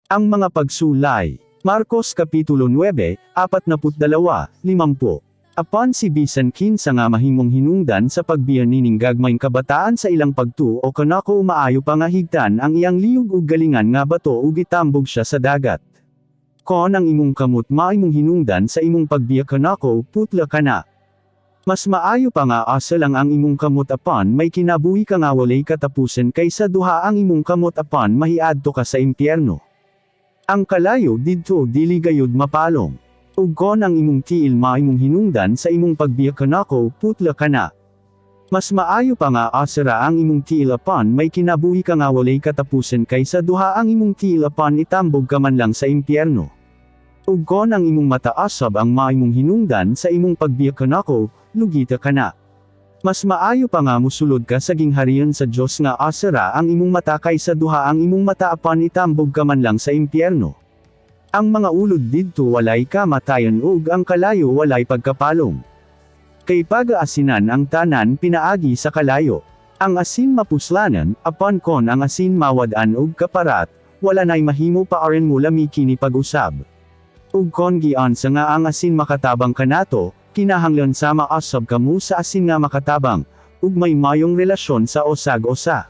Ang mga pagsulay. Marcos Kapitulo 9, 42, 50. Apan si bisan kinsa nga mahimong hinungdan sa pagbiya nining gagmayng kabataan sa ilang pagtuo kanako, maayo pa nga higtan ang iyang liog ug galingan nga bato ug itambog siya sa dagat. Kon ang imong kamot maimong hinungdan sa imong pagbiya kanako, putla kana. Mas maayo pa nga asa lang ang imong kamot apan may kinabuhi ka nga walay katapusan kaysa duha ang imong kamot apan mahiadto ka sa impyerno. Ang kalayo didto dili gayud mapalong. Ug kon ang imong tiil maimong hinungdan sa imong pagbiya kanako, putla kana. Mas maayo pa nga asa ra ang imong tiil apan may kinabuhi ka nga walay katapusan kaysa duha ang imong tiil apan itambog ka man lang sa impyerno. Ug kon ang imong mata usab ang maimong hinungdan sa imong pagbiya kanako, lugita kana. Mas maayo pa nga musulod ka sa gingharian sa Dios nga asa ra ang imong mata kaysa duha ang imong mata apan itambog ka man lang sa impyerno. Ang mga ulod didto walay kamatayon ug ang kalayo walay pagkapalong. Kay pagaasinan ang tanan pinaagi sa kalayo. Ang asin mapuslanan, apan kon ang asin mawad-an og kaparat, wala nay mahimo pa aron mulami kini pag-usab. Ug kon giunsa nga ang asin makatabang kanato, kinahanglan sama usab kamo sa asin nga makatabang, ug may mayong relasyon sa usag-usa.